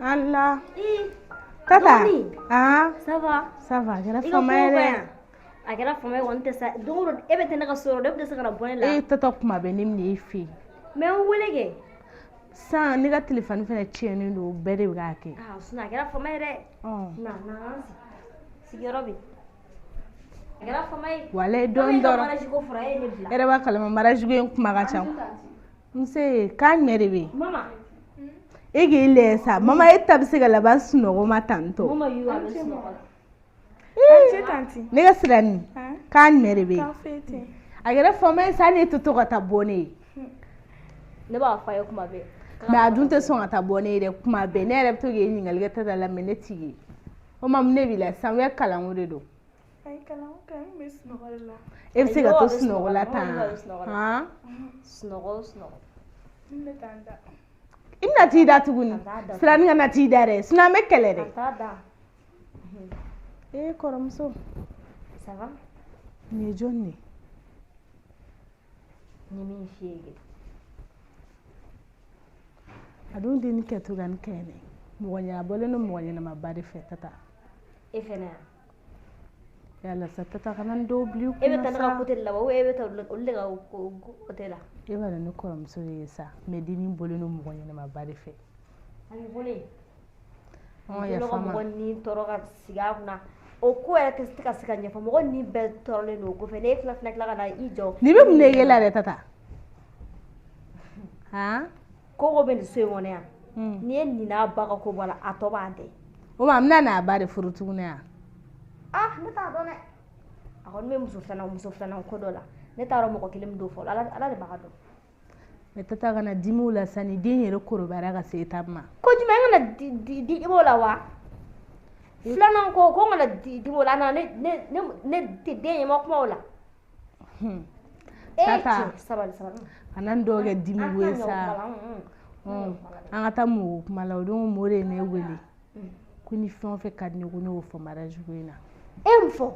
Ala tata aa ça va ça va a kɛra fama ye dɛ a kɛra fama ye kɔni tɛ sa don o don e bɛ tɛ ne ka so e bɛ se ka na bɔ ne la e tata kuma bɛɛ ne bɛ na e fɛ yen mais n wele kɛ sisan ne ka telefɔni fana tiɲɛnen don bɛɛ de bɛ k'a kɛ aa sinon a kɛra fama ye dɛ na na an sigi sigiyɔrɔ bɛ a kɛra fama ye walayi dɔɔni dɔrɔn mariage ko fɔra e ye ne bila e yɛrɛ b'a kalama mariage ko in kuma ka ca nse k'a ɲɛ de bɛ yen mama e k'i lajɛ sa mama e ta bɛ se ka laban sunɔgɔ ma tantɔ mama yu a bɛ sunɔgɔ la ne ka sirani k'a ɲɛ de bɛ yen a kɛra fama ye sa ne tɛ to ka taa bɔ ne ye ne b'a fɔ a ye kuma bɛɛ mais a dun tɛ sɔn ka taa bɔ ne ye dɛ kuma bɛɛ ne yɛrɛ bɛ to k'e ɲininkali kɛ tata la mais ne t'i ye o ma mun de b'i la sisan bɛ kalanko de don e bɛ se ka to sunɔgɔ la tan han sunɔgɔ sunɔgɔ i bɛna t'i da tuguni sirani kana t'i da dɛ sinon an bɛ kɛlɛ dɛ ee kɔrɔmuso ça va nin ye jɔn de ye n ye min f'i ye kɛ a dun den kɛcogo ka nin kɛ ne mɔgɔ ɲɛna bɔlen don mɔgɔ ɲɛnamaba de fɛ tata e fɛnɛ yan yala sa tata kana n dɔw bila i e bɛ kunna taa ne ka sa côté de la wa e bɛ taa olu de ka côté la e b'a dɔn ne kɔrɔmuso de ye sa mais dennin bɔlen don mɔgɔ ɲɛnamaba de fɛ a b'i bolo yen ɔ i yafa ka n ma mɔgɔ ni tɔɔrɔ ka sigi a kunna o ko yɛrɛ tɛ se ka se ka ɲɛfɔ mɔgɔ ni bɛɛ tɔɔrɔlen don o kɔfɛ n'e fila fana tila ka na i jɔ nin bɛ mun de k'e la dɛ tata han ko ko bɛ nin so in kɔnɔ yan n'i ye nin n'a ba ka ko bɔ a la a tɔ b'a dɛ o ma a bɛna n'a ba de furu tuguni yan ah ne t'a dɔn dɛ a kɔni bɛ muso filanan ko dɔ la ne t'a dɔn mɔgɔ kelen min don fɔlɔ ala ala de b'a dɔn mais tata kana dimi o la sa ni den yɛrɛ kɔrɔbayara ka se étape ma ko jumɛn n kana di di di o la wa filanan ko ko n kana di di o la a nana ne ne ne ne den ye ma kuma o la Tata. cɛ sabali sabali kana n dɔw kɛ dimi ko ye An tɛna ɲɛ o sa kuma la, an ka taa mɔgɔ kuma la o don mɔgɔ de ye ne wele ko ni fɛn o fɛn ka di ne ye ko ne y'o fɔ mariage ko in na e ye mun fɔ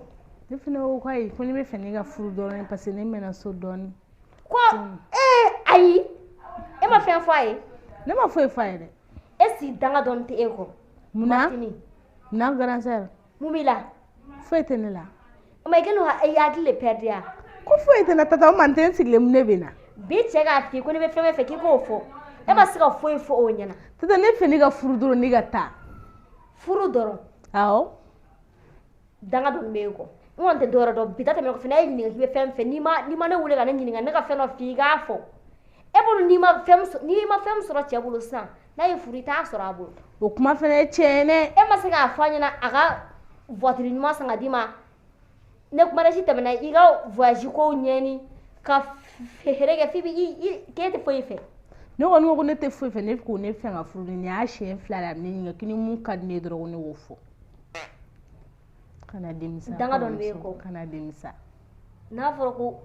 ne fana ko ko ayi ko ne bɛ fɛ ne ka furu dɔrɔn parce que ne mɛnna so dɔɔnin ko ee ayi e ma fɛn fɔ a ye ne ma foyi fɔ a ye dɛ e si danga dɔɔni tɛ e kɔ munna Martini munna grande sœur mun b'i la foyi tɛ ne la ma i kɛlen don ka i hakili de perdre ya ko foyi tɛ n na tata o ma n tɛ n sigilen mun de bɛ n na bi cɛ k'a f'i ye ko ne bɛ fɛn fɛn fɛ k'i k'o fɔ e ma se ka foyi fɔ o ɲɛna tata ne fɛ ne ka furu dɔrɔn ne ka taa furu dɔrɔn awɔ danga dɔɔni b'e kɔ n kɔni tɛ dɔwɛrɛ dɔn bi ta tɛmɛnen kɔfɛ n'a ye ɲininka k'i bɛ fɛn fɛ n'i ma ne wele ka ne ɲininka ne ka fɛn dɔ f'i ye i k'a fɔ e bolo n'i ma fɛn min sɔrɔ cɛ bolo sisan n'a ye furu i t'a sɔrɔ a bolo o kuma fana ye tiɲɛ ye dɛ e ma se k'a fɔ a ɲɛna a ka voiture ɲuman san ka d'i ma ne mariage tɛmɛna i ka voyage kow ɲɛɲini ka feere kɛ f'i bɛ i k'e tɛ foyi fɛ ne kɔni ko ko ne tɛ foyi fɛ ne ko ne fɛ ka furu nin y'a siɲɛ fila de a bɛ ne ɲininka ko ni mun ka di ne ye dɔrɔn ko ne k'o fɔ kana demisa Danga dɔɔni b'e kɔ. kana demisa n'a fɔra ko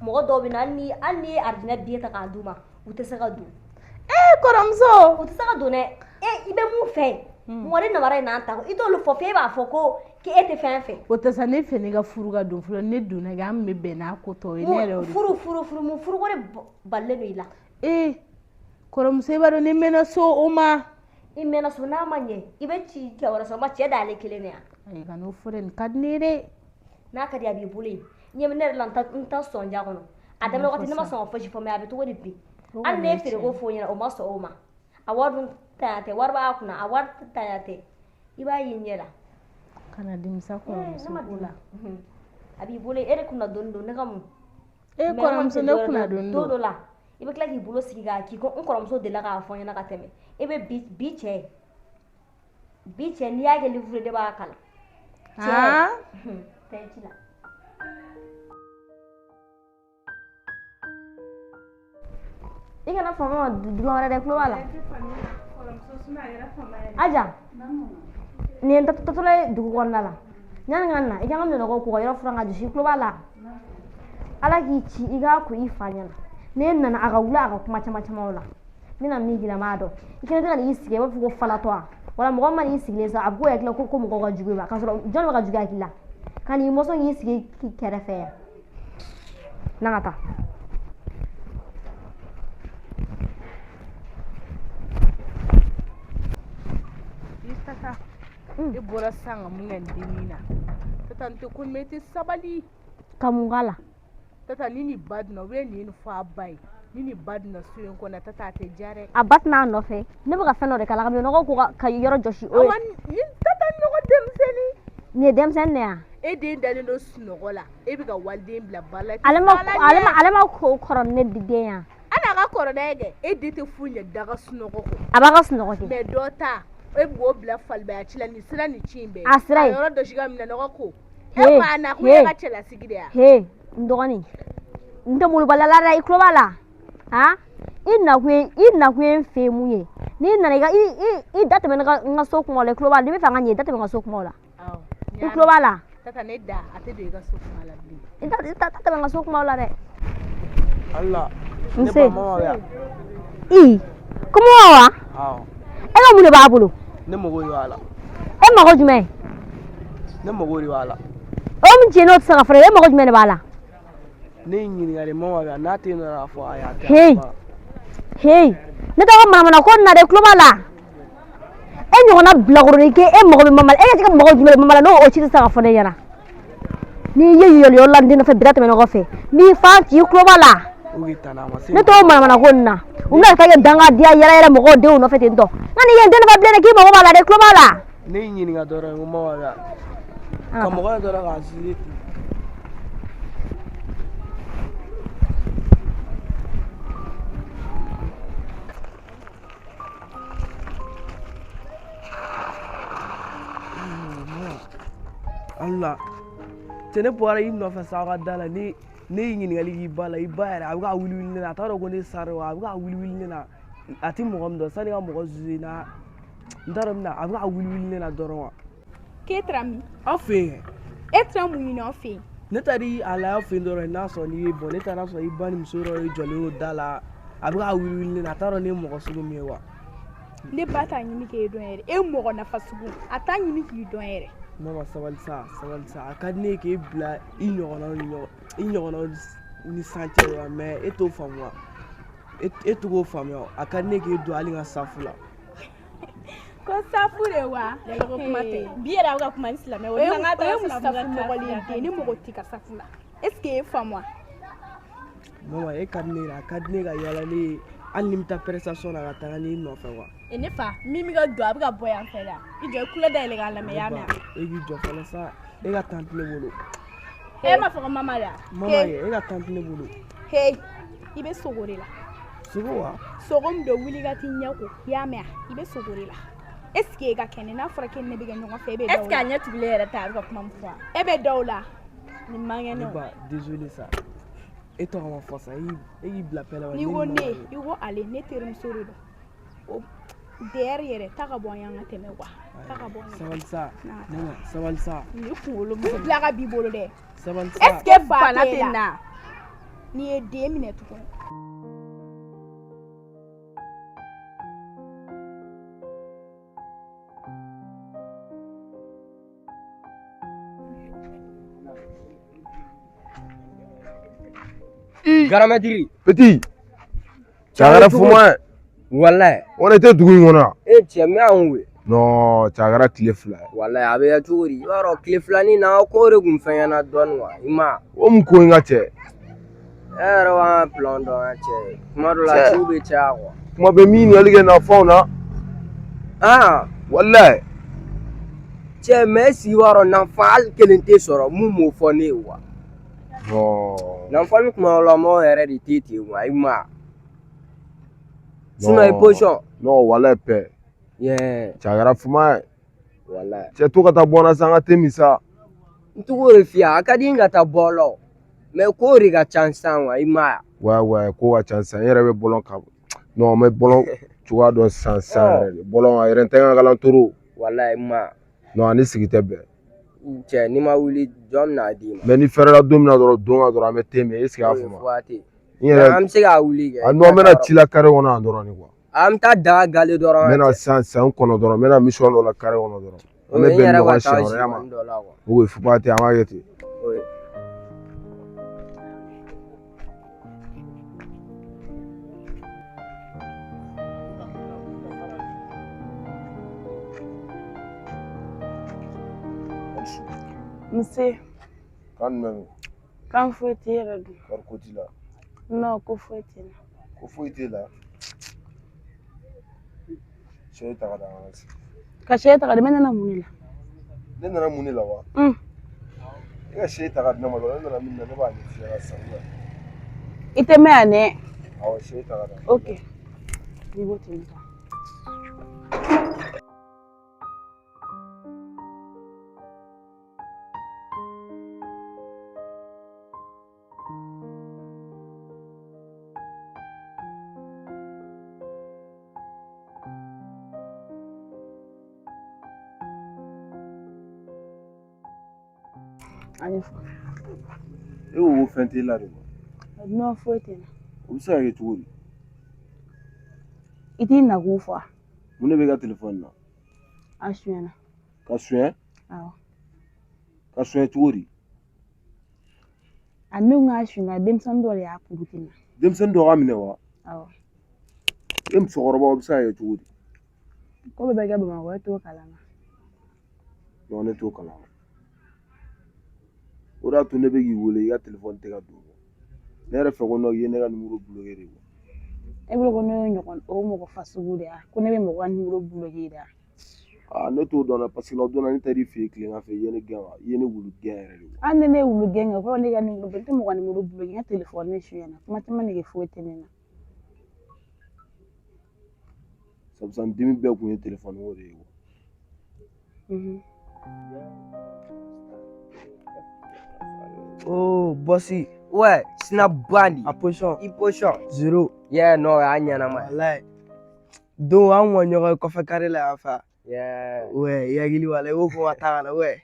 mɔgɔ dɔw bɛ na hali n'i ye arijinɛ biye ta k'a d'u ma u tɛ se ka don ee kɔrɔmuso u tɛ se ka don dɛ e i bɛ mun fɛ mɔgɔ ni namara ye n'an ta i t'olu fɔ f'e b'a fɔ ko k'e tɛ fɛn fɛ o tɛ sa ne fɛ ne ka furu ka don fɔlɔ ne donna kɛ an bɛ bɛn n'a ko tɔ ye ne yɛrɛ y'o de fɔ. furu furu furu mun furuko de balilen don i la ee kɔrɔmuso i b'a dɔn ne mɛnna so o ma i mɛnna so n'a ma ɲɛ i bɛ ci cɛ wɛrɛ sɔrɔ ma cɛ d'ale kelen de yan ayi ka n'o fɔ dɛ nin ka di ne ye dɛ n'a ka di a b'i bolo yen ɲɛ bɛ ne yɛrɛ la n ta sɔnja kɔnɔ a daminɛ waati ne ma sɔn ka fosi fɔ mais a bɛ cogo di bi O hali kɔni ne ye ye feereko fɔ o ɲɛna o ma sɔn o ma a wari dun tanya tɛ wari b'a kunna a wari tanya tɛ i b'a ye ɲɛ la kana dimisa ne kɔrɔmuso ma ko la dimi a b'i bolo yen e de kunna doni don ne ka mun ee Mais n kɔni kɔrɔmuso tɛ ne dɔwɛrɛ kunna dɔn. doni don don dɔ la i bɛ tila k'i bolo sigi k'a k'i ko n kɔrɔmuso delila k'a fɔ n ɲɛna ka tɛmɛ e bɛ bi cɛ n'i y'a kɛ livre ye ne b'a kalan cɛ aa tɛ ci la i kana fama ma dunan wɛrɛ dɛ tulo b'a la aja nin ye n tatɔla ye dugu kɔnɔna la yanni n ka na i ka n ka minɛnɔgɔw ko ka yɔrɔ furan ka jɔsi i tulo b'a la ala k'i ci i k'a ko i fa ɲɛna n'e nana a ka wuli a ka kuma caman camanw la n bɛna min k'i la n b'a dɔn i kɛlen tɛ ka n'i sigi i b'a fɔ ko falatɔ wa wala mɔgɔ mana n'i sigilen sɔrɔ a bɛ k'o hakili la ko mɔgɔw ka jugu i ma k'a sɔrɔ jɔn bɛ ka juguya k'i la ka n'i mɔsɔn k'i sigi kɛrɛfɛ yan na ka taa E bɔra sisan ka mun kɛ n dennin na? Tata, n tɛ ko mɛn, i tɛ sabali. Ka mun k'a la? Tata, ni nin ba donna, ou bien nin ye nin fɔ a ba ye, ni nin ba donna so in kɔnɔ, tata, a tɛ diya dɛ. A ba tɛna a nɔfɛ. Ne bɛ ka fɛn dɔ de k'a la, ka minɛnɔgɔ ko ka yɔrɔ jɔsi o ye. Awa, ni tata nɔgɔ denmisɛnnin. Nin ye denmisɛnnin de ye wa? E den dalen don sunɔgɔ la, e bɛ ka waliden bila ba la. Ale ma ale ma ale ma ko kɔrɔ ni ne den ye wa? Hali a ka kɔrɔ n'a ye kɛ, e den tɛ foyi ɲɛ da ka sunɔgɔ kɔ. A b'a ka sunɔgɔ kɛ. Mais dɔ ta, e b'o bila falibaya ci la, nin sira nin ci in bɛɛ. A sira ye. A yɔrɔ dɔ si ka minɛnɔgɔ ko. E ma na ko e ka cɛlasigi de ya. He, n dɔgɔnin, n tɛ molobaliya la dɛ, i tulo b'a la? Han, i nakun ye n fɛ yen mun ye? N'i nana i ka i da tɛmɛ ne ka n ka so kumaw la, i tulo b'a la? N'i bɛ fɛ an ka ɲɛ, i da tɛmɛ n ka so kumaw la. I tulo b'a la? Tata, ne da a tɛ don i ka so kuma la bilen. I da tɛmɛ n ka so kumaw la dɛ. Allah. Ne Nse. ba, mama bɛ yan? I ko mama wa? Awɔ. E ka mun de b'a bolo? Ne mago de b'a la. E mago jumɛn? Ne mago de b'a la. O min tiɲɛ n'o tɛ se ka fɔ e mago jumɛn de b'a la? Ne y'i ɲininka de, mama bɛ yan? N'a tɛ yen nɔ, a fɔ ayi, a tɛ. Hey. Hey, ne tɔgɔ manamana ko nin na dɛ, i tulo b'a la? E ɲɔgɔnna bilakoronin k'e e mago bɛ mama la, e ka se ka mago jumɛn de mama la n'o o ci tɛ se ka fɔ ne ɲɛna? N'i ye yɔlɔ yɔlɔ la n den nɔfɛ bi, tɛmɛ ɲɔgɔn fɛ n b'i fa ci, i tulo b'a la? O k'i ta n'a ma se. Ne t'o manamana ko nin na. U bɛna taa kɛ dangadenya yɛrɛ yɛrɛ mɔgɔw denw nɔfɛ ten tɔ. Nka n'i ye n den nɔfɛ bilen dɛ, k'i mago b'a la dɛ, i tulo b'a la? Ne y'i ɲininka dɔrɔn ko mama bɛ yan. Ka mɔgɔ ye dɔrɔn k'a susu ten. Allah, cɛ, ne bɔra i nɔfɛ sa aw ka da la. Ne y'i ɲininkali k'i ba la, i ba yɛrɛ a bɛ ka wuli wuli ne na, a t'a dɔn ko ne sara wa, a bɛ ka wuli wuli ne na, a ti mɔgɔ min dɔn sani ka mɔgɔ zuze na, n t'a dɔn bɛna, a bɛ ka wuli wuli ne na dɔrɔn wa. K'e taara min? Aw fɛ yen. E taara mun ɲini aw fɛ yen? Ne taara a la aw fɛ yen dɔrɔn, n'a sɔrɔ n'i ye bɔn, ne taara sɔrɔ i ba ni muso dɔ de jɔlen don da la, a bɛ ka wuli wuli ne na, a t'a dɔn ne ye mɔgɔ sugu min ye wa. Ne ba t'a ɲini k'e dɔn yɛrɛ. E mɔgɔ nafa sugu, a t'a ɲini k'i dɔn yɛrɛ. Mama, sabali sa, sabali sa. A ka di ne ye k'e bila i ɲɔgɔnnaw ni ɲɔgɔn i ɲɔgɔnnaw ni san cɛ wa, mais e t'o faamu wa, e t'o faamuya. A ka di ne ye k'e don hali n ka safu la. Ko safu de wa? Ko kuma tɛ bi yɛrɛ, a bɛ ka kuma ni silamɛ O ye o ye musafu nɔgɔlen den, ni mɔgɔ t'i ka safu la, est ce que e faamu wa? Mama, e ka di ne ye, a ka di ne ka yala ne ye, hali ni n bɛ taa prestation na ka taga n'i nɔfɛ wa. E ne fa, min bɛ ka don, a bɛ ka bɔ yan fɛ la, i jɔ, i tulo dayɛlɛ k'a lamɛn, y'a mɛn? E k'i jɔ fɔlɔ sa, e ka temps tɛ ne bolo. E m'a fɔ ko mama de wa? Mama ye, e ka temps tɛ ne bolo. Hey, i bɛ sogo de la. Sogo wa? Sogo min don, wuli ka t'i ɲɛ ko, i y'a mɛn wa? I bɛ sogo de la. Est ce que e ka kɛnɛ? N'a fɔra k'e ni ne bɛ kɛ ɲɔgɔn fɛ, e bɛ da est o ce que a la? ɲɛ tugulen yɛrɛ tɛ a bɛ ka kuma min fɔ wa? E bɛ da o la? Nin man Ne kɛnɛ o. ba, désolé sa, e tɔgɔ ma fɔ sa, e k'i bila pɛlɛ wa. N'i ne ko ni ne mama ye. i ko ale, ne terimuso de don. O d'ailleurs yɛrɛ, ta ka bɔ an y'an ka tɛmɛ quoi, ta ka bɔ an ye. Sabali sa. Na. Mama, sabali sa. Nin kunkolo min bila ka b'i bolo dɛ. Sabali Est sa. ce que fa Bana t'e tɛ la? na. N'i ye den minɛ tugun. Garamɛtiri. Petit, cɛ, a kɛra fuma ye. Walayi. O de tɛ dugu in kɔnɔ yan. E cɛ, n bɛ yan koyi. Non, cɛ, a kɛra tile 2 ye. Walayi, a bɛ kɛ cogo di? I b'a dɔn, tile filanin na ko de kun fɛngɛnna dɔɔnin quoi, i ma ye. O mun ko in ka cɛ? E yɛrɛ b'an ka plan dɔn an cɛ. Kuma dɔ la Cɛ. ciw bɛ caya quoi. Kuma bɛ min ɲininkali kɛ nafɛnw na. Ah. Walayi. Cɛ, mais est ce que i b'a dɔn, nafa hali kelen tɛ sɔrɔ mun m'o fɔ ne ye quoi. Non. Nafa ni kuma dɔ la mɔgɔw yɛrɛ de tɛ ten quoi, i ma ye. Sinon i position. Non, walayi pɛ. Yeah. Cɛ, a kɛra fuma ye. Walayi. Cɛ, to ka taa bɔ n na sa, an ka te min sa. N t'o de f'i ye, a ka di n ka taa bɔ la o. Mais ko de ka ca sisan quoi, i ma ye. Ouais ouais, ko ka ca sisan. N yɛrɛ bɛ bɔlɔn ka. Non, n bɛ bɔlɔn cogoya dɔn sisan sisan yɛrɛ de. Bɔlɔn a yɛrɛ tɛ n ka kalan toro. Walayi, i ma ye. Non, ani sigi tɛ bɛn. Cɛ, n'i ma wuli, jɔn bɛna d'i ma? Mais ni fɛrɛla don min na dɔrɔn, don ka dɔrɔn an bɛ te min. Est ce que i y'a O ye faamu? fɔ ten. N yɛrɛ. An bɛ se k'a wuli kɛ. A non, n bɛna ci la carré kɔnɔ yan dɔrɔn de quoi. An bɛ taa daga gale dɔrɔn. N bɛna sisan sisan, n kɔnɔ dɔrɔn, n bɛna mission dɔ la carré kɔnɔ dɔrɔn. An bɛ N bɛn yɛrɛ ɲɔgɔn ka taa siɲɛ wɛrɛ, y'a zimani ma? dɔ la quoi. Ok, fuba tɛ, an b'a kɛ ten. Oui. Nse. Kan jumɛn bɛ? Kan foyi tɛ yɛrɛ dun. Kɔri ko t'i la? Non, ko foyi tɛ n na. Ko foyi t'e la? Sɛ ta ka d'an ka sigi. Ka sɛ ta ka di ne nana mun de la? Ne nana mun de la wa? E ka sɛ ta ka di ne ma dɔrɔn, ne nana min na ne b'a ɲɛf'i ɲɛna sisan. I tɛ mɛn yan dɛ. Awɔ, sɛ ta ka di. Ok. N'i ko ten tɔ. A ɲɛfɔ. E ko ko fɛn t'e la de wa? Non, foyi tɛ n na. O bɛ se ka kɛ cogo di? I t'i nakun fɔ wa? Mun de bɛ e ka telefɔni na? A sonyɛna. Ka sonyɛ? Awɔ. Ka sonyɛ cogo di? A ne ko k'a sonyɛna, denmisɛnnin dɔ de y'a puruti n na. Denmisɛnnin dɔ k'a minɛ wa? Awɔ. E musokɔrɔba, o bɛ se ka kɛ cogo di? Ko bɛɛ bɛ kɛ Bamakɔ, e t'o kalama. Non, ne t'o kalama. O de y'a to ne bɛ k'i wele, i ka telefɔni tɛ ka don. Ne yɛrɛ fɛ ko non, i ye ne ka nimoro bloqué de. E bolo ko ne y'o ɲɔgɔn o mɔgɔ fasugu de ya? Ko ne bɛ mɔgɔ ka nimoro bloqué de ya? Aa, ne t'o dɔn dɛ, parce que o don na ne taar'i fɛ yen tilegan fɛ, i ye ne gɛn wa? I ye ne wulu gɛn yɛrɛ de. Hali ni ne ye wulu gɛn kɛ, o kɔrɔ ne ka nimoro bloqué, n tɛ mɔgɔ ka nimoro bloqué, n ka telefɔni sonyɛna, kuma caman nege foyi tɛ ne na. Sabu san dimi bɛɛ kun ye telefɔni ko de ye. Oh, bossy. Ouais, Snap Bandi. A position. I position. Zéro. Yeah, non, a ɲɛnama. Walayi. Don an kun ka ɲɔgɔn ye kɔfɛ kare la yan fɛ. Yeah. Ouais, i hakili b'a la, i ko ko ka taa ka na, ouais.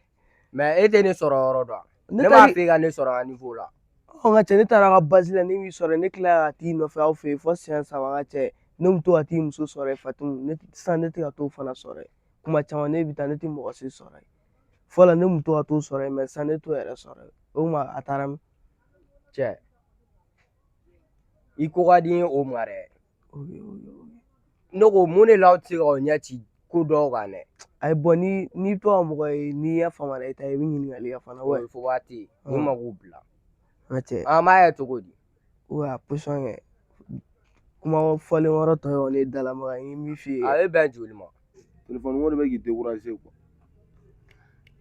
Mais e tɛ ne sɔrɔ yɔrɔ dɔn. Ne Ne m'a f'i ka ne sɔrɔ a niveau la. Ɔ, n ka cɛ, ne taara a ka base la, ne m'i sɔrɔ, ne tilala ka t'i nɔfɛ aw fɛ yen fo siɲɛ 3, n ka cɛ. Ne bɛ to ka t'i muso sɔrɔ yen, Fatimu. Ne sisan ne tɛ ka t'o fana sɔrɔ yen. Kuma caman ne bɛ taa, ne tɛ mɔgɔ si sɔrɔ yen. Fɔlɔ ne tun to ka t'o sɔrɔ yen, mais sisan ne t'o yɛrɛ sɔrɔ yen. O tuma a taara min? Cɛ, i ko ka di n ye o ma dɛ. Ne ko mun de la aw tɛ se k'aw ɲɛ ci ko dɔw kan dɛ? Ayi, bon, ni n'i to ka mɔgɔ ye, n'i y'a faamu i ta ye, i bɛ ɲininkali kɛ fana. O fo waati ni mako bila. N ka cɛ. An b'a ye cogo di? Wa a position kɛ. Kuma fɔlen wɔrɔ tɔ ye kɔni ye dalamaga ye, n ye min f'i ye. A bɛ bɛn joli ma? Telefɔni ko de bɛ k'i décourager quoi.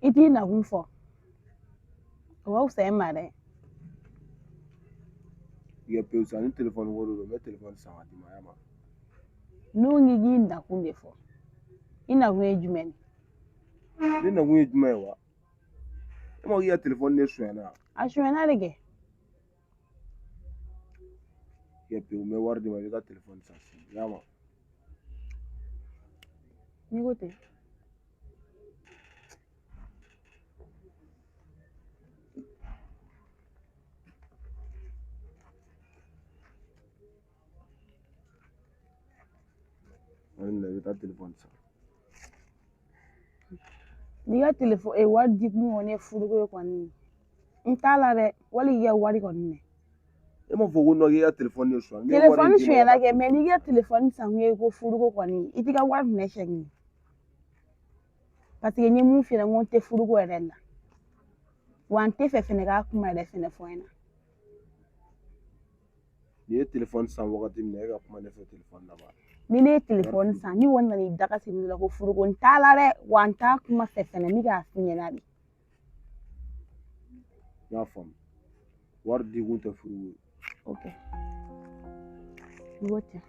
I t'i nakun fɔ. O ka fisa e ma dɛ. I ka pewu sa, ni telefɔni ko de don, n bɛ telefɔni san ka d'i ma, y'a mɛn. N'o k'i k'i nakun de fɔ. I nakun ye jumɛn ye? Ne nakun ye jumɛn ye wa? E ma ko k'i ka telefɔni de sonyɛna. A sonyɛna de kɛ. I ka pewu, n bɛ wari d'i ma, i bɛ taa telefɔni san sini, y'a mɛn. N'i ko ten. I bɛ taa telefɔni san. N'i ka telefɔni wari di kun kɔni ye furuko ye kɔni, n t'a la dɛ, wali k'i ka wari kɔni minɛ. E m'a fɔ ko non, k'i ka telefɔni de sonyɛ. Telefɔni sonyɛla kɛ, mais n'i ka telefɔni san kun ye ko furuko kɔni, i t'i ka wari minɛ siɲɛ kelen. Parce que n ye mun f'i ɲɛna, n ko n tɛ furuko yɛrɛ la. Wa n tɛ fɛ fɛnɛ k'a kuma yɛrɛ fɛnɛ fɔ n ɲɛna. N'i ye telefɔni san wagati min na, e ka kuma ne fɛ telefɔni na ba. Ni ne ye telefɔni san, ni kɔni nana i da ka sigi ne la ko furuko, n t'a la dɛ, wa n t'a kuma fɛ fɛnɛ, n bɛ k'a f'i ɲɛna de. N y'a faamu. Wari di kun tɛ furuko ye. Ok. I ko ten.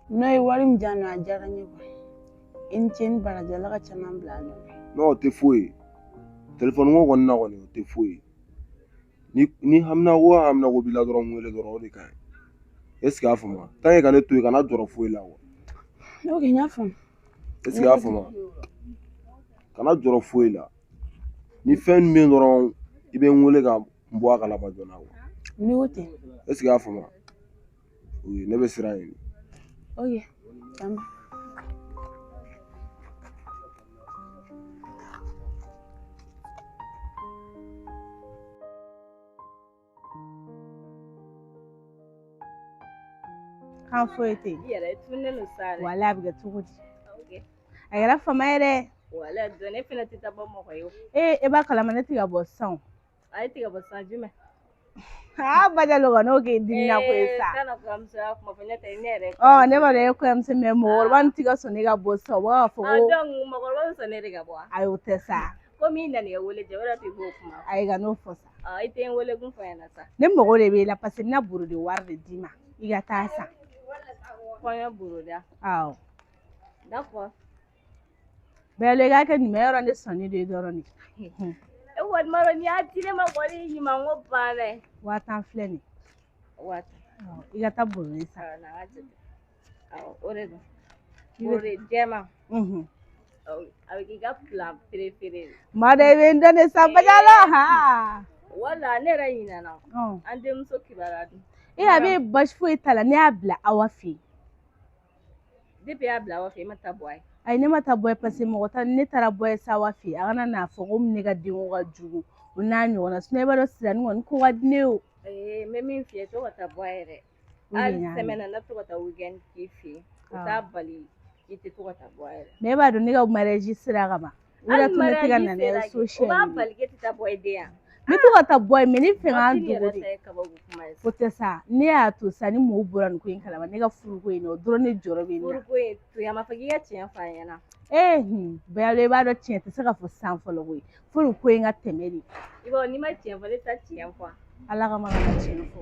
N'o ye wari min di yan nɔ, a diyara n ye quoi. I ni ce, ni baraji, Ala ka caman bila a nɔ la. Non, o tɛ foyi ye. Telefɔni ko kɔni na kɔni, o tɛ foyi ye. Ni hamina ko hamina ko b'i la dɔrɔn, n wele dɔrɔn, o de ka ɲi. Est ce que y'a faamu? Tant que ka ne to yen, kana jɔrɔ foyi la quoi. Ok, n y'a faamu. Est ce que y'a faamu? Kana jɔrɔ foyi la. Ni fɛn min bɛ yen dɔrɔn, i bɛ n wele ka n bɔ a kalama joona quoi. N'i ko ten. Est ce que y'a faamu? Oui, ne bɛ sira ɲini. Ok, k'an bɛn. Kan foyi tɛ yen. I yɛrɛ tunnen don sa dɛ. Walayi, a bɛ kɛ cogo di? A kɛra fama ye dɛ. Wala dɔn ne fɛnɛ tɛ taa bɔ mɔgɔ ye o. Ee e b'a kalama ne tɛ ka bɔ sisan o. A ye tigɛ bɔ sisan jumɛn? Aa Bajalo kɔni o k'e dimina ko ye sa. Kana kɔɲɔmusoya kuma fɔ ne tɛ ne yɛrɛ. Ɔ ne b'a dɔn e ye kɔɲɔmuso mais mɔgɔkɔrɔba ninnu tɛ ka sɔn ne ka bɔ sisan u b'a fɔ Ah ko donc mɔgɔkɔrɔba bɛ sɔn ne de ka bɔ wa? ayi o tɛ sa. Komi i nana i ka wele jɛ o de y'a to i b'o kuma. Ayi ka n'o fɔ sa. Ah i tɛ n wele kun fɔ n ɲɛna sa. Ne mago de b'e la parce que n bɛna borode wari de d'i ma i ka taa san. Kɔɲɔ boroda. Awɔ. D'accord. Bɛɛ i k'a kɛ ɲuman yɔrɔ ne sɔnni de ye dɔrɔn de. E kɔni m'a dɔn n'i y'a di ne ma kɔni ɲuman ko banna ye. 50 000 filɛ nin ye. 50 000. I ka taa borode san. Awɔ na n ka jate. Awɔ o de don. Borode jɛman. A bɛ k'i ka plat préféré ye. Maa dɔ i bɛ n dɔn de sa Bajalo ha. Wala ne yɛrɛ ɲinɛna. An denmuso kibaruya dun. E a bɛ basi foyi t'a la ne y'a bila Awa fɛ yen. Depuis i y'a bila Awa fɛ yen i ma taa bɔ a ye. Ayi ne ma taa bɔ ye parce que mɔgɔ ta ne taara bɔ ye sa Awa fɛ yen a kana n'a fɔ ko ne ka denko ka jugu o n'a ɲɔgɔnna sinon i b'a dɔn sirani kɔni ko ka di ne ye o. Ee n bɛ min f'i ye to ka taa bɔ a ye dɛ. O de Hali y'a mɛn. semaine na ne bɛ to ka taa weekend k'i fɛ yen. O t'a bali i tɛ to ka taa bɔ a yɛrɛ. Mais e b'a dɔn ne ka mariage sera ka ban. O de Hali y'a to ne tɛ ka mariage na n'a ye sera so kɛ, o siɲɛ b'a kelen. bali k'e tɛ taa bɔ i den yan. N bɛ to ka taa bɔ yen mais ne bɛ fɛ k'an Waati dogo yɛrɛ de. ta ye kabako kuma ye. O tɛ sa ne y'a to sa ni mɔgɔw bɔra nin ko in kalama ne ka furuko in na o dɔrɔn ne jɔrɔ bɛ n na. Furuko in to yen a ma fɔ k'i ka tiɲɛ fɔ a ɲɛna. Ee hun Bajalo i b'a dɔn tiɲɛ tɛ se ka fɔ san fɔlɔ koyi fo nin ko in ka tɛmɛ de. I b'a dɔn n'i ma tiɲɛ fɔ ne tɛ tiɲɛ fɔ. Ala kama kana tiɲɛ fɔ.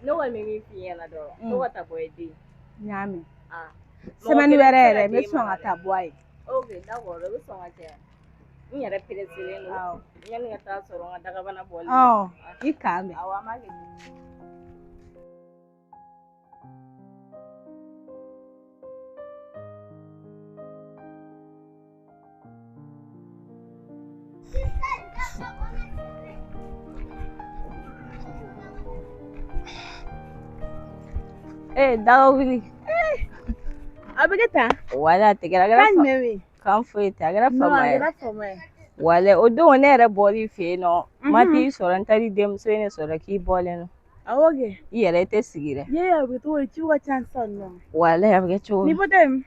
Ne kɔni bɛ min f'i ɲɛna dɔrɔn to ka taa bɔ i den. N y'a mɛn. Ah. Semaine wɛrɛ yɛrɛ n bɛ sɔn ka taa bɔ a ye. Ok d'accord o bɛ sɔn ka kɛ. N yɛrɛ pereselen don. Yanni ka taa sɔrɔ n ka dagabana bɔlen. Ɔ i k'an bɛn. Awɔ an b'a kɛ ten. Ee daga wuli. A bɛ kɛ tan. Wala a tɛ kɛra a kɛra Kan jumɛn bɛ yen? Kan foyi tɛ a kɛra Non, fama a ye. kɛra fama ye. Wala o don ne yɛrɛ bɔr'i fɛ yen nɔ. Ma t'i sɔrɔ n taar'i denmuso in de sɔrɔ k'i bɔlen don. Awɔ kɛ. I yɛrɛ i tɛ sigi dɛ. Ye a bɛ cogo di ciw ka ca sisan nɔ. Wala a bɛ kɛ cogo N'i min. bɔtɔ yen. N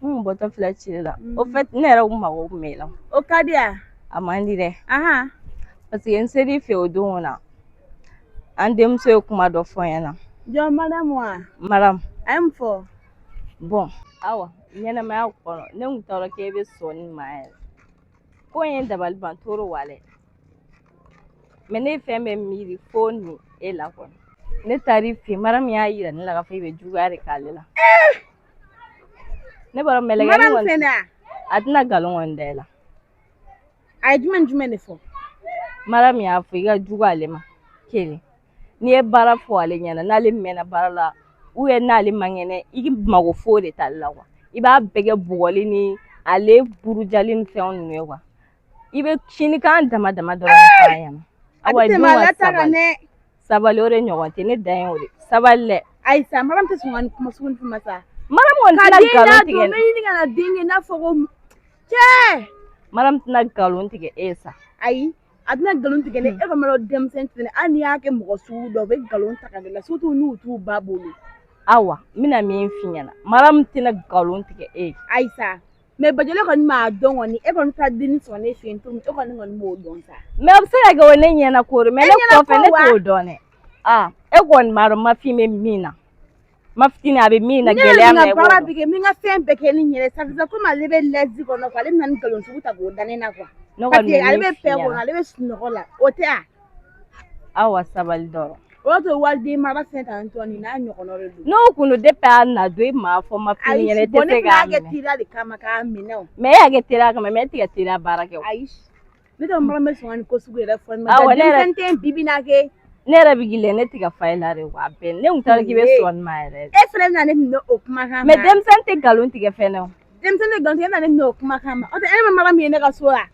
kun bɔtɔ filɛ ci la. Au fait ne yɛrɛ kun mago kun b'e la. O ka di yan. A man di dɛ. Ahan. Parce que n ser'i fɛ o don na. An denmuso ye kuma dɔ fɔ n ɲɛna. Jɔn madame wa? Madame. A ye mun fɔ? Bon awa ɲɛnamaya kɔnɔ ne kun t'a dɔn k'e bɛ sɔn nin ma yɛrɛ. Ko in ye dabali ban toro walɛ. Mais ne ye fɛn bɛɛ miiri fo nin e la kɔni. Ne taar'i fɛ yen madame y'a yira ne la k'a fɔ i bɛ juguya de k'ale la. Ne b'a dɔn mɛlɛkɛnin Madame kɔni fɛnɛ a? a tɛna nkalon kɔni da i la. A ye jumɛn ni jumɛn de fɔ? Madame y'a fɔ i ka jugu ale ma kelen n'i ye baara fɔ ale ɲɛna n'ale mɛnna baara la ou bien n'ale man kɛnɛ i mago foyi de t'ale la quoi i b'a bɛɛ kɛ bugɔli ni ale burujali ni fɛnw ninnu ye quoi i bɛ sinikan dama dama dɔrɔn de f'a ɲɛna. A tɛ tɛmɛ a la ta kan dɛ. Sabali o de ɲɔgɔn tɛ ne dan ye o de sabali dɛ. Ayi sa madame tɛ sɔn ka nin kuma sugu nin fɔ ma sa. Madame kɔni Ka tɛna den nkalon ladon tigɛ. n bɛ ɲini ka na den kɛ i n'a fɔ ko cɛ. Madame tɛna nkalon tigɛ e ye sa. Ayi a tɛna nkalon tigɛ ne e kɔni b'a dɔn denmisɛnnin tɛ hali n'i y'a kɛ mɔgɔ sugu dɔ u bɛ nkalon ta ka da la surtout n'u t'u ba bolo. Awa n bɛna min f'i ɲɛna madame tɛna nkalon tigɛ e ye. Ayi sa mais Bajalo kɔni m'a dɔn kɔni e kɔni taa denni sɔrɔ ne fɛ yen cogo min e kɔni kɔni b'o dɔn sa. Mais a bɛ se ka kɛ o ne ɲɛna ko de mais E ne ɲɛna kɔfɛ ne ko wa? t'o dɔn dɛ. Aa e kɔni b'a dɔn mafin bɛ min na mafitini a bɛ min na Ne yɛrɛ gɛlɛya bɛ min na n i ka b'o baara dɔn. bɛɛ kɛ n bɛ n ka fɛn bɛɛ kɛ ni n yɛrɛ ye ça fait komi ale bɛ lɛsi kɔnɔ quoi ale bɛna nin nkalon sugu ta k'o da ne na quoi. Ne Parce kɔni que bɛ ale min bɛ f'i pɛ kɔnɔ ɲɛna ale bɛ sunɔgɔ la o tɛ a. awa sabali dɔrɔn. O y'a to waliden mara fɛn tan tɔ nin n'a ɲɔgɔnna de don. N'o kun don depuis a na don e m'a fɔ mafini Ayi ɲɛna i bon tɛ ne se fana k'a y'a kɛ minɛ. teriya de kama k'a minɛ o. Mais e y'a kɛ teriya kama mais e tɛ ka teriya baara kɛ o. Ayi ne tɛ mara bɛ sɔn ka nin ko sugu yɛrɛ fɔ ne ma. Awɔ, ne yɛrɛ- Denmisɛnnin tɛ yen bi bi in na kɛ. Ne yɛrɛ bɛ k'i lajɛ ne tɛ ka fa i la de wa a bɛɛ ne kun t'a dɔn k'i bɛ sɔn nin ma yɛrɛ. E fana bɛna ne minɛ o kumakan ma. Mais denmisɛnnin tɛ nkalon tigɛ fɛnɛ o. Denmisɛnnin tɛ nkalon tigɛ e bɛna ne minɛ o kumakan ma. O tɛ e ma mara min ye ne ka so la.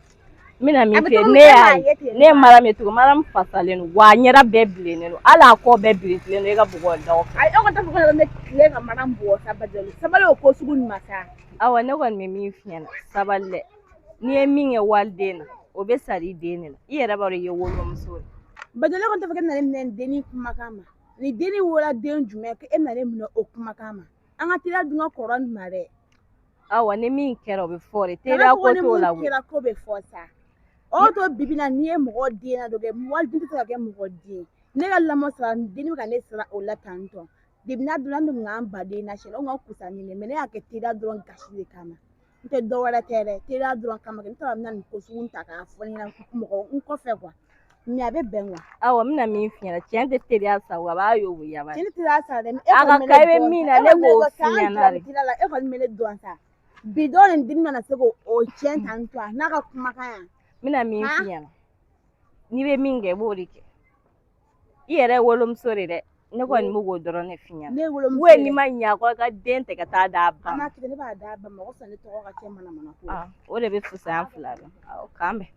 N bɛna min A bɛ f'i ye cogo min ne e y'a m'a ye ye ten ne ye madame ye cogo madame fasalen don wa a ɲɛda bɛɛ bilennen don hali a kɔ bɛɛ bilenlen don e ka bugɔli da o fɛ. Ayi e kɔni t'a fɔ ko ne tile ka madame bugɔ sa Bajalo sabali o ko sugu nin ma sa. Awa ne kɔni bɛ min f'i ɲɛna sabali dɛ n'i ye min kɛ waliden na o bɛ sara i den de la i yɛrɛ b'a dɔn i ye wolomuso de. Bajalo e kɔni t'a fɔ k'e bɛna ne minɛ nin dennin kumakan ma. Nin dennin wolola den jumɛn k'e bɛna ne minɛ o kumakan ma. An ka teriya dun ka kɔrɔ nin ma dɛ. Awa ni min kɛra o bɛ fɔ de. Kana Teriya fɔ ko ni t'o mun la koyi. kɛra ko bɛ fɔ sa. O to bibi na n'i ye mɔgɔ den na dɔ kɛ waliden tɛ se ka kɛ mɔgɔ den ye. Ne ka lamɔ sara denni bɛ ka ne sara o la tan tɔ. Depi n'a donna ne tun k'an baden na sɛ o ka kusa ni ne mais ne y'a kɛ teriya dɔrɔn gasi de kama. N tɛ dɔ wɛrɛ tɛ dɛ teriya dɔrɔn kama n t'a dɔn n bɛna nin ko sugu ta k'a fɔ n ɲɛna mɔgɔ n kɔfɛ quoi. Mais a bɛ bɛn quoi. Awa n bɛna min f'i ɲɛna tiɲɛ tɛ teriya sa wa a b'a yoboyaba. Tiɲɛ tɛ teriya sa dɛ. E A kɔni ka bɛ ne kan i bɛ dɔn min sa. na E ne kɔni bɛ ne b'o dɔn f'i sa an ɲɛna jɔra de. teriya la e kɔni bɛ ne dɔn sa. Bi dɔw ni denni nana se k'o o tiɲɛ tan tɔ n'a ka kumakan yan. N bɛna min Han? f'i ɲɛna n'i bɛ min kɛ i b'o de kɛ. I yɛrɛ ye wolomuso de dɛ. Ne kɔni bɛ k'o dɔrɔn de f'i ɲɛna. Ne ye wolomuso Ou ye n'i dɛ. ma ɲɛ a kɔ i ka den ta ka taa d'a ba An ma. b'a kɛ ten, ne b'a d'a ba ma o ka fisa ne tɔgɔ ka tiɲɛ manamana ko la. Ah, o de bɛ fisaya an fila la. Awɔ, k'an bɛn.